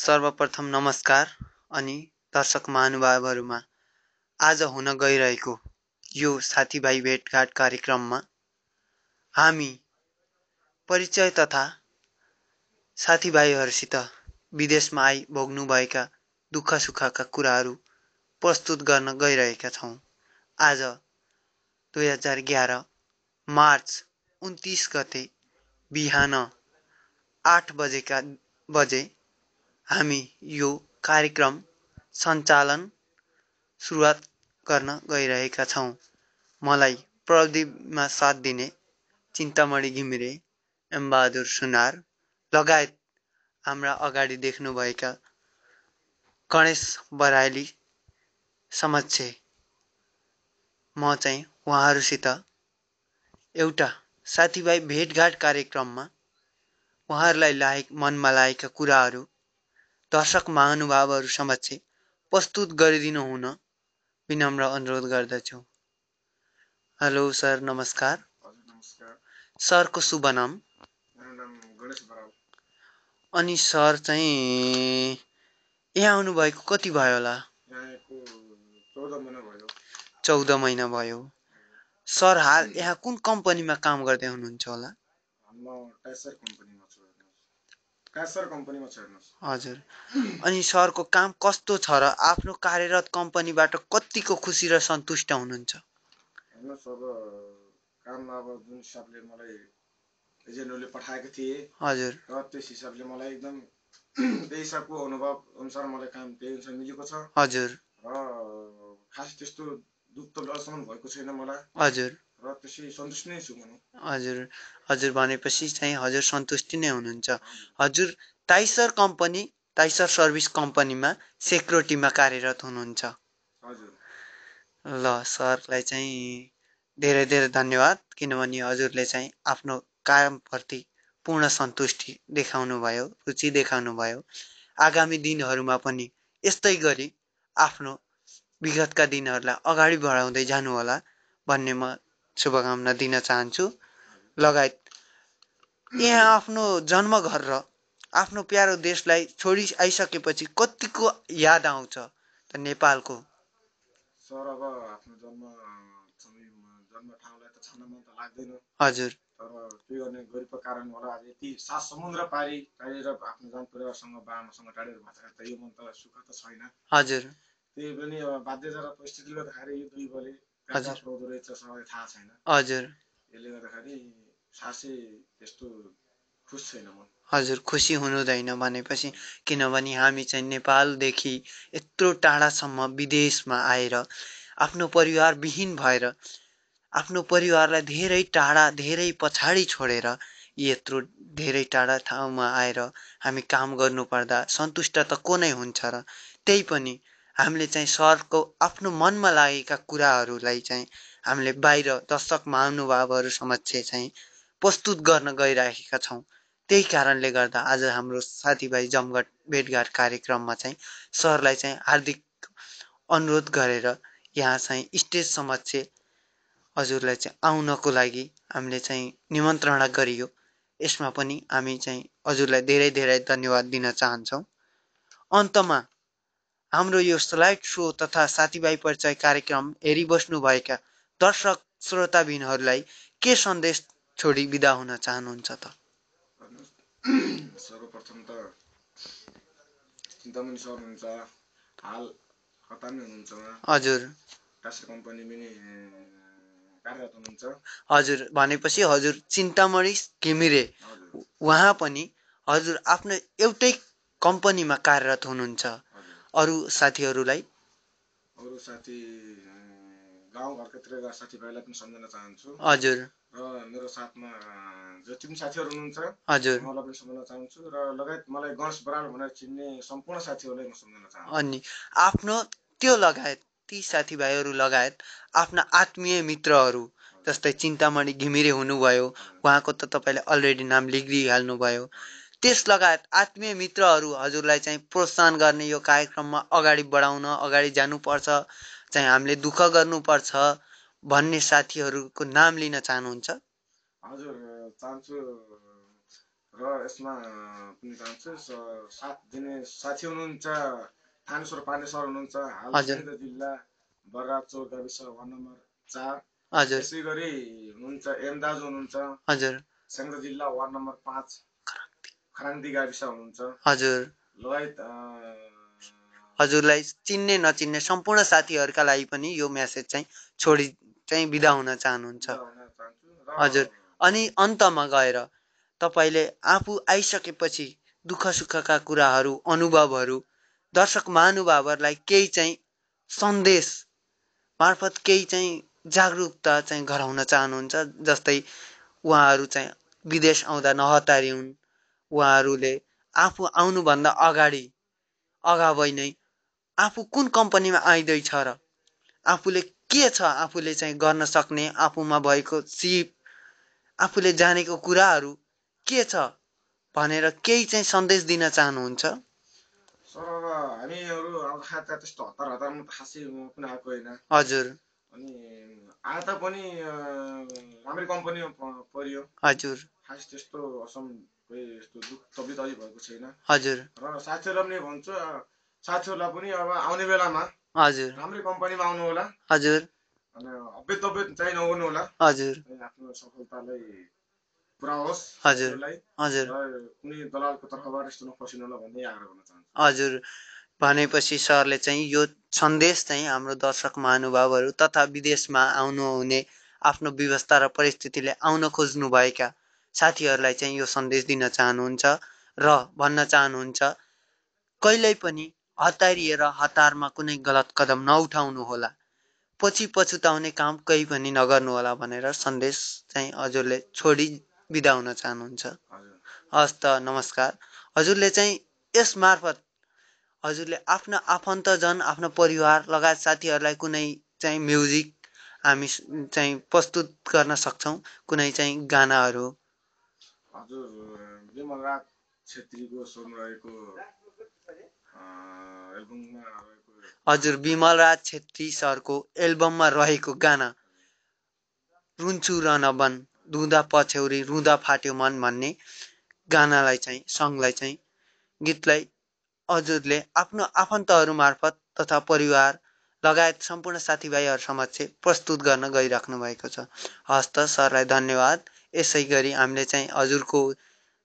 सर्वप्रथम नमस्कार अनि दर्शक महानुभावहरुमा आज हुन गइरहेको यो साथीभाइ भेटघाट कार्यक्रममा हामी परिचय तथा साथीभाइहरुसित विदेशमा आई भोग्नुभएका दुःख सुखका कुराहरु प्रस्तुत गर्न गइरहेका छौं। आज 2011 मार्च 29 गते बिहान 8 बजे हामी यो कार्यक्रम सञ्चालन सुरुवात गर्न गइरहेका छौं। मलाई प्रदीपमा साथ दिने चिन्तामणि घिमिरे, एमबहादुर सुनार लगायत हाम्रा अगाडि देख्नुभएका गणेश बराइली समक्ष म चाहिँ उहाँहरुसित एउटा साथीभाइ भेटघाट कार्यक्रममा उहाँहरुलाई मनमा लागेका कुराहरु दर्शक महानुभावहरु समक्ष प्रस्तुत गरिदिनु हुन विनम्र अनुरोध गर्दछु। हेलो सर, नमस्कार। नमस्कार। सर को शुभ नाम? मेरो नाम गणेश बराल। अनि सर चाहिँ यहाँ आउनु भएको कति भयो होला? यहाँको 14 महिना भयो। 14 महिना भयो। सर हाल यहाँ कुन कम्पनीमा काम गर्दै हुनुहुन्छ होला? म टाइसर कम्पनीमा छु। टाइसर कम्पनीमा छु। हजुर। अनि सरको काम कस्तो छ र आफ्नो कार्यरत कम्पनीबाट कतिको खुसी र सन्तुष्ट हुनुहुन्छ? हैन सब काम अब जुन हिसाबले मलाई एजेन्टले पठाएको थिए, हजुर, र त्यस हिसाबले मलाई एकदम त्यही हिसाबको अनुभव अनुसार मलाई काम त्यही अनुसार मिलेको छ। हजुर। र खास त्यस्तो दुःख त अहिलेसम्म भएको छैन मलाई। हजुर। र त्यसै सन्तुष्ट नै छु म। हजुर। हजुर भनेपछि चाहिँ हजुर सन्तुष्टि नै हुनुहुन्छ। हजुर टाइसर कम्पनी, टाइसर सर्भिस कम्पनीमा सेक्युरिटीमा कार्यरत हुनुहुन्छ। हजुर। ल सरलाई चाहिँ धेरै धेरै धन्यवाद, किनभने हजुरले चाहिँ आफ्नो कामप्रति पूर्ण सन्तुष्टि देखाउनु भयो, रुचि देखाउनु भयो। आगामी दिनहरुमा पनि यस्तै गरी आफ्नो विगतका दिनहरुलाई अगाडि बढाउँदै जानु होला भन्ने म शुभकामना दिन चाहन्छु। लगायत यहाँ आफ्नो जन्मघर र आफ्नो प्यारो देशलाई छोडी आइसकेपछि कतिको याद आउँछ त नेपालको? सर अब आफ्नो जन्म ठाउँलाई त छाड्न मन त लाग्दैन। हजुर। तर त्यो गर्ने गरिबको कारण होला आज यति 7 समुद्र पारी टाढेर आफ्नो जन परिवारसँग बाबासँग टाढेर बसेर त यो मन त सुख त छैन। हजुर। त्यही पनि अब बाध्यता परिस्थितिले गर्दाखेरि यो दुई बले कहाँ पाउँदो रहेछ सबैलाई थाहा छैन। हजुर। यसले गर्दाखेरि खासै त्यस्तो खुश छैन म। हजुर खुसी हुनुहुँदैन भनेपछि, किनभने हामी चाहिँ नेपालदेखि यत्रो टाढासम्म विदेशमा आएर आफ्नो परिवार विहीन भएर आफ्नो परिवारलाई धेरै टाढा धेरै पछाडी छोडेर यत्रो धेरै टाढा ठाउँमा आएर हामी काम गर्नु पर्दा सन्तुष्ट त को नै हुन्छ र? त्यही पनि हामीले चाहिँ सरको आफ्नो मनमा लागेका कुराहरुलाई चाहिँ हामीले बाहिर दर्शक महानुभावहरु समक्ष चाहिँ प्रस्तुत गर्न गइरहेका छौं। त्यही कारणले गर्दा आज हाम्रो साथीभाइ जमघट भेटघाट कार्यक्रममा चाहिँ सरलाई चाहिँ हार्दिक अनुरोध गरेर यहाँ चाहिँ स्टेज समक्ष हजुरलाई चाहिँ आउनको लागि हामीले चाहिँ निमन्त्रणा गरियो। यसमा पनि हामी चाहिँ हजुरलाई धेरै धेरै धन्यवाद दिन चाहन्छौं। अन्तमा हाम्रो यो स्लाइड शो तथा साथीभाइ परिचय कार्यक्रम हेरिबस्नु भएका दर्शक श्रोताबिनहरुलाई के सन्देश छोडी बिदा हुन चाहनुहुन्छ त? सर्वप्रथम त चिन्तामणि सर हुनुहुन्छ, हाल खतामै हुनुहुन्छ उहाँ। हजुर। टाइसर कम्पनी पनि कार्यरत हुनुहुन्छ। हजुर भनेपछि हजुर चिन्तामणि घिमिरे उहाँ पनि हजुर आफ्नो एउटै कम्पनीमा कार्यरत हुनुहुन्छ। अरु साथीहरुलाई? अरु साथी गाउँघरका साथीभाइलाई पनि सम्झन चाहन्छु। हजुर। र मेरो साथमा जति पनि साथीहरु हुनुहुन्छ हजुर उहाँलाई पनि सम्झन चाहन्छु। र लगायत मलाई गणेश बराल भनेर चिन्ने सम्पूर्ण साथीहरुलाई म सम्झन चाहन्छु। अनि आफ्नो त्यो लगायत ती साथीभाइहरु लगायत आफ्ना आत्मीय मित्रहरु जस्तै चिन्तामणि घिमिरे हुनुभयो, उहाँको त तपाईले अलरेडी नाम लेखिहाल्नु भयो। त्यस लगायत आत्मीय मित्रहरु हजुरलाई चाहिँ प्रोत्साहन गर्ने यो कार्यक्रममा अगाडि बढाउन अगाडि जानुपर्छ, चाहिँ हामीले दुःख गर्नुपर्छ भन्ने साथीहरुको नाम लिन चाहनुहुन्छ? हजुर चाहन्छु। र यसमा पनि जान्छु साथ दिने साथी हुनुहुन्छ थानेश्वर पाण्डे सर हुनुहुन्छ हाल सिङ्गो जिल्ला बर्राज चौक गाविस वार्ड नम्बर 4 हजुर यसै गरी हुनुहुन्छ एम दाजु हुनुहुन्छ हजुर सिङ्गो जिल्ला वार्ड नम्बर 5 खराङ्दी गाविस हुनुहुन्छ हजुर लगायत हजुरलाई चिन्ने नचिन्ने सम्पूर्ण साथीहरूका लागि पनि यो मेसेज चाहिँ छोडी चाहिँ बिदा हुन चाहनुहुन्छ हजुर अनि अन्तमा गएर तपाईले आफू आइसकेपछि दुःख सुखका कुराहरू अनुभवहरू दर्शक महानुभावहरूलाई केही चाहिँ सन्देश मार्फत केही चाहिँ जागरुकता चाहिँ गराउन चाहनुहुन्छ जस्तै उहाँहरू चाहिँ विदेश आउँदा नहतारी हुन् उहाँहरूले आफू आउनुभन्दा अगावै नै आफू कुन कम्पनीमा आइदैछ र आफूले के छ आफूले चाहिँ गर्न सक्ने आफूमा भएको सिप आफूले जानेको कुराहरू के छ भनेर केही चाहिँ सन्देश दिन चाहनुहुन्छ सर अब हामीहरू अब खाता त्यस्तो हतार हतारमा त खासै पनि आएको होइन हजुर अनि आए पनि राम्रै कम्पनीमा पर्यो हजुर खास त्यस्तो असम यस्तो दुःख तबियत अलि भएको छैन हजुर र साथीहरूलाई पनि भन्छु साथीहरूलाई पनि अब आउने बेलामा हजुर राम्रै कम्पनीमा आउनु होला हजुर अनि अबेत तबियत चाहिँ नगर्नु होला हजुर आफ्नो सफलतालाई पुरा होस् हजुर हजुर कुनै दलालको तर्फबाट यस्तो नफसिनु होला भन्ने आग्रह गर्न चाहन्छु हजुर भनेपछि सरले चाहिँ यो सन्देश चाहिँ हाम्रो दर्शक महानुभावहरू तथा विदेशमा आउनुहुने आफ्नो व्यवस्था र परिस्थितिले आउन खोज्नुभएका साथीहरूलाई चाहिँ यो सन्देश दिन चाहनुहुन्छ र भन्न चाहनुहुन्छ कहिल्यै पनि हतारिएर हतारमा कुनै गलत कदम नउठाउनु होला पछि पछुताउने काम केही पनि नगर्नु होला भनेर सन्देश चाहिँ हजुरले छोडी बिदा हुन चाहनुहुन्छ हस् त नमस्कार हजुरले चाहिँ यस मार्फत हजुरले आफ्ना आफन्तजन आफ्नो परिवार लगायत साथीहरूलाई कुनै चाहिँ म्युजिक हामी चाहिँ प्रस्तुत गर्न सक्छौं कुनै चाहिँ गानाहरू हजुर विमलराज छेत्रीको स्वर रहेको एल्बममा रहेको हजुर विमलराज छेत्री सरको एल्बममा रहेको गाना रुन्छु र नबन धुँदा पछ्यौरी रुँदा फाट्यो मन भन्ने गानालाई चाहिँ सङ्गलाई चाहिँ गीतलाई हजुरले आफ्नो आफन्तहरू मार्फत तथा परिवार लगायत सम्पूर्ण साथीभाइहरू समक्ष प्रस्तुत गर्न गइराख्नु भएको छ हस्त सरलाई धन्यवाद यसै गरी हामीले चाहिँ हजुरको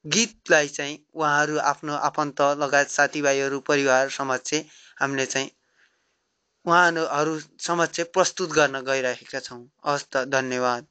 गीतलाई चाहिँ उहाँहरू आफ्नो आफन्त लगायत साथीभाइहरू परिवार समक्ष हामीले चाहिँ उहाँहरू समक्ष प्रस्तुत गर्न गइरहेका छौं हस्त धन्यवाद